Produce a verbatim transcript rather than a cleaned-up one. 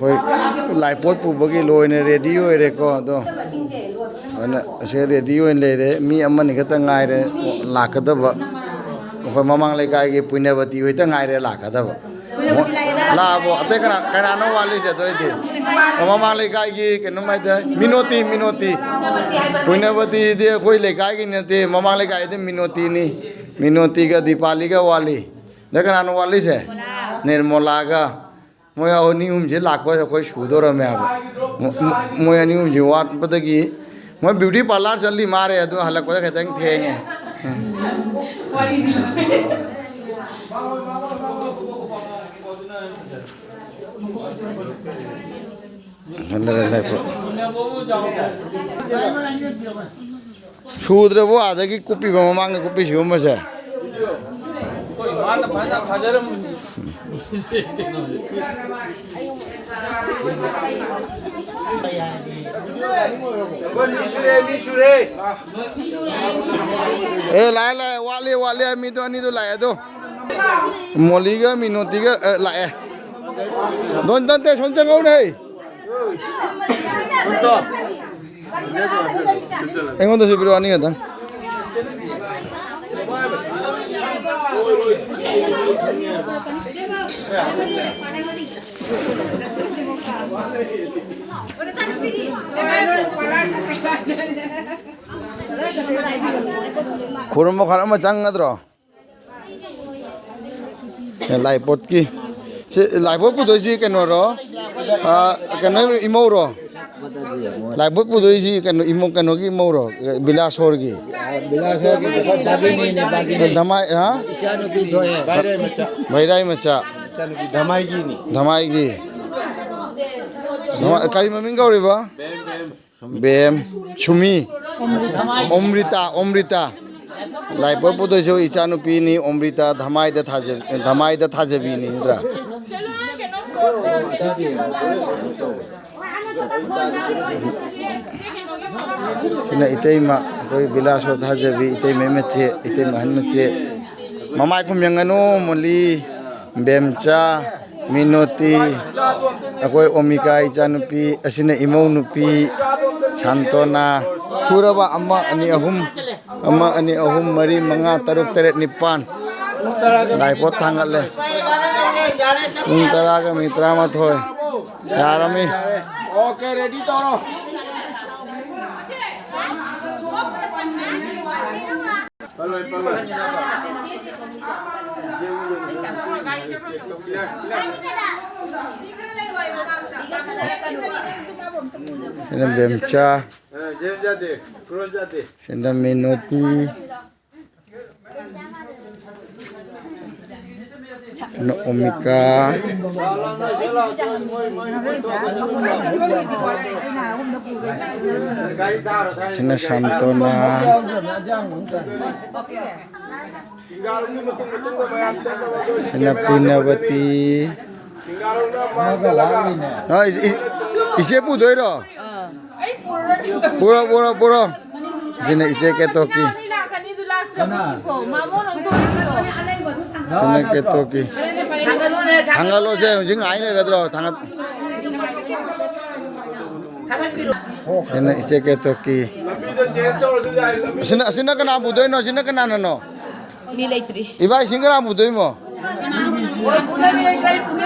ꯑꯩꯈꯣꯏ ꯂꯥꯏꯄꯣꯠ ꯄꯨꯕꯒꯤ ꯂꯣꯏꯅ ꯔꯦꯗꯤ ꯑꯣꯏꯔꯦꯀꯣ꯫ ꯑꯗꯣ ꯑꯗꯨꯅ ꯑꯁꯦ ꯔꯦꯗꯤ ꯑꯣꯏꯅ ꯂꯩꯔꯦ꯫ ꯃꯤ ꯑꯃꯅꯤ ꯈꯛꯇ ꯉꯥꯏꯔꯦ ꯂꯥꯛꯀꯗꯕ꯫ ꯑꯩꯈꯣꯏ ꯃꯃꯥꯡ ꯂꯩꯀꯥꯏꯒꯤ ꯄꯨꯏꯅꯕꯇꯤ ꯍꯣꯏꯇ ꯉꯥꯏꯔꯦ ꯂꯥꯛꯀꯗꯕ꯫ ꯂꯥꯛꯑꯕꯣ? ꯑꯇꯩ ꯀꯅꯥ, ꯀꯅꯥꯅꯣ ꯋꯥꯠꯂꯤꯁꯦ? ꯑꯗꯨ ꯑꯣꯏꯗꯤ ꯃꯃꯥꯡ ꯂꯩꯀꯥꯏꯒꯤ ꯀꯩꯅꯣꯝ ꯍꯥꯏꯇꯥꯔꯦ, ꯃꯤꯅꯣꯇꯤ, ꯃꯤꯅꯣꯇꯤ꯫ ꯄꯨꯏꯅꯕꯇꯤꯗꯤ ꯑꯩꯈꯣꯏ ꯂꯩꯀꯥꯏꯒꯤ ꯅꯠꯇꯦ, ꯃꯃꯥꯡ ꯂꯩꯀꯥꯏꯗꯤ ꯃꯤꯅꯣꯇꯤꯅꯤ꯫ ꯃꯤꯅꯣꯇꯤꯒ ꯗꯤꯄꯥꯂꯤꯒ ꯋꯥꯠꯂꯤ꯫ ꯑꯗ ꯀꯅꯥꯅꯣ ꯋꯥꯠꯂꯤꯁꯦ? ꯅꯤꯔꯃꯂꯥꯒ꯫ ꯃꯣꯏ ꯑꯅꯤ ꯑꯍꯨꯝꯁꯦ ꯂꯥꯛꯄ ꯑꯩꯈꯣꯏ ꯁꯨꯗꯣꯔꯝꯃꯦ ꯍꯥꯏꯕ꯫ ꯃꯣ-, ꯃꯣ-, ꯃꯣꯏ ꯑꯅꯤ ꯑꯍꯨꯝꯁꯦ ꯋꯥꯠꯄꯗꯒꯤ ꯃꯣꯏ ꯕ꯭ꯌꯨꯇꯤ ꯄꯥꯔꯂꯔ ꯆꯠꯂꯤ ꯃꯥꯔꯦ, ꯑꯗꯨ ꯍꯜꯂꯛꯄꯗ ꯈꯤꯇꯪ ꯊꯦꯡꯉꯦ꯫ ꯁꯨꯗ꯭ꯔꯕꯣ? ꯑꯗꯒꯤ ꯀꯨꯞꯄꯤꯕ, ꯃꯃꯥꯡꯗ ꯀꯨꯞꯄꯤ ꯁꯤꯒꯨꯝꯕꯁꯦ꯫ ꯑꯦ, ꯂꯥꯛꯑꯦ, ꯂꯥꯛꯑꯦ, ꯋꯥꯠꯂꯤ, ꯋꯥꯠꯂꯤ, ꯃꯤꯗꯣ ꯑꯅꯤꯗꯣ ꯂꯥꯛꯑꯦ ꯑꯗꯣ꯫ ꯃꯣꯂꯤꯒ ꯃꯤꯅꯣꯇꯤꯒ, ꯑꯦ, ꯂꯥꯛꯑꯦ꯫ ꯗꯣꯟ ꯗꯟꯇꯦ, ꯁꯣꯝ ꯆꯪꯍꯧꯅꯦ꯫ ꯑꯩꯉꯣꯟꯗꯁꯨ ꯄꯤꯔꯛꯑꯣ ꯑꯅꯤ ꯈꯛꯇꯪ꯫ ꯈꯨꯔꯨꯝꯕ ꯈꯔ ꯑꯃ ꯆꯪꯒꯗ꯭ꯔꯣ? ꯂꯥꯏꯄꯣꯠꯀꯤ꯫ ꯁꯤ ꯂꯥꯏꯄꯣꯠ ꯄꯨꯗꯣꯏꯁꯤ ꯀꯩꯅꯣꯔꯣ? ꯑ, ꯀꯩꯅꯣ ꯏꯃꯧꯔꯣ? ꯂꯥꯏꯄꯣꯠ ꯄꯨꯗꯣꯏꯁꯤ ꯀꯩꯅꯣ ꯏꯃꯧ, ꯀꯩꯅꯣꯒꯤ ꯏꯃꯧꯔꯣ? ꯕꯤꯂꯥꯁꯣꯔꯒꯤ꯫ ꯕꯤꯂꯥꯁꯣꯔꯒꯤ ꯕꯥꯒꯤꯅꯤꯅꯦ, ꯕꯥꯒꯤꯅꯤ꯫ ꯙꯃꯥꯏ, ꯍꯥ? ꯏꯆꯥꯅꯨꯄꯤ ꯊꯣꯛꯑꯦ꯫ ꯚꯥꯏꯔꯩ ꯃꯆꯥ꯫ ꯚꯥꯏꯔꯩ ꯃꯆꯥ꯫ ꯏꯆꯥꯅꯨꯄꯤ ꯙꯃꯥꯏꯒꯤꯅꯤ꯫ ꯙꯃꯥꯏꯒꯤ꯫ ꯙꯃꯥꯏ, ꯀꯔꯤ ꯃꯃꯤꯡ ꯀꯧꯔꯤꯕ? ꯕꯦꯝ꯫ ꯕꯦꯝ꯫ ꯁꯨꯃꯤ꯫ ꯑꯣꯝꯔꯤꯇꯥ, ꯑꯣꯝꯔꯤꯇꯥ꯫ ꯂꯥꯏꯄꯣꯠ ꯄꯨꯗꯣꯏꯁꯨ ꯏꯆꯥꯅꯨꯄꯤꯅꯤ, ꯑꯣꯝꯔꯤꯇꯥ ꯙꯃꯥꯏꯗ ꯊꯥꯖ-, ꯙꯃꯥꯏꯗ ꯊꯥꯖꯕꯤꯅꯤ, ꯅꯠꯇ꯭ꯔꯥ? ꯁꯤꯅ ꯏꯇꯩꯃ, ꯑꯩꯈꯣꯏ ꯕꯤꯂꯥꯁꯣꯔ ꯊꯥꯖꯕꯤ, ꯏꯇꯩꯃ ꯃꯆꯦ, ꯏꯇꯩꯃ ꯑꯍꯟ ꯃꯆꯦ꯫ ꯃꯃꯥꯏ ꯈꯨꯝ ꯌꯦꯡꯒꯅꯨ, ꯃꯨꯂꯤ, ꯕꯦꯝꯆꯥ, ꯃꯤꯅꯣꯇꯤ, ꯑꯩꯈꯣꯏ ꯑꯣꯃꯤꯀꯥ ꯏꯆꯥꯅꯨꯄꯤ, ꯑꯁꯤꯅ ꯏꯃꯧ ꯅꯨꯄꯤ ꯁꯥꯟꯇꯣꯅꯥ꯫ ꯁꯨꯔꯕ? ꯑꯃ, ꯑꯅꯤ, ꯑꯍꯨꯝ, ꯑꯃ, ꯑꯅꯤ, ꯑꯍꯨꯝ, ꯃꯔꯤ, ꯃꯉꯥ, ꯇꯔꯨꯛ, ꯇꯔꯦꯠ, ꯅꯤꯄꯥꯟ꯫ ꯂꯥꯏꯄꯣꯠ ꯊꯥꯡꯒꯠꯂꯦ꯫ ꯄꯨꯡ ꯇꯔꯥꯒ ꯃꯤꯅꯤꯠ ꯇꯔꯥꯃꯥꯊꯣꯏ꯫ ꯌꯥꯔꯃꯤ꯫ ꯑꯣꯀꯦ, ꯔꯦꯗꯤ ꯇꯧꯔꯣ꯫ ꯁꯤꯅ ꯕꯦꯝꯆꯥ꯫ ꯁꯤꯅ ꯃꯤꯅꯣꯇꯤ꯫ ꯁꯤꯅ ꯑꯣꯃꯤꯀꯥ꯫ ꯁꯤꯅ ꯁꯥꯟꯇꯣꯅꯥ꯫ ꯁꯤꯅ ꯄꯨꯅꯕꯇꯤ꯫ ꯑ, ꯏ-, ꯏ-, ꯏꯆꯦ ꯄꯨꯗꯣꯏꯔꯣ? ꯄꯨꯔꯣ, ꯄꯨꯔꯣ, ꯄꯨꯔꯣ꯫ ꯁꯤꯅ ꯏꯆꯦ ꯀꯦꯇꯣꯛꯀꯤ꯫ ꯁꯤꯅ ꯀꯦꯇꯣꯛꯀꯤ꯫ ꯊꯥꯡꯒꯠꯂꯣꯁꯦ, ꯍꯧꯖꯤꯛ ꯉꯥꯏ ꯂꯩꯔꯗ꯭ꯔꯣ? ꯊꯥꯡꯒꯠ-, ꯁꯤꯅ ꯏꯆꯦ ꯀꯦꯇꯣꯛꯀꯤ꯫ ꯑꯁꯤꯅ, ꯑꯁꯤꯅ ꯀꯅꯥ ꯄꯨꯗꯣꯏꯅꯣ? ꯑꯁꯤꯅ ꯀꯅꯥꯅꯅꯣ? ꯃꯤ ꯂꯩꯇ꯭ꯔꯤ꯫ ꯏꯕꯥꯏꯁꯤꯡ ꯀꯅꯥ ꯄꯨꯗꯣꯏꯃꯣ?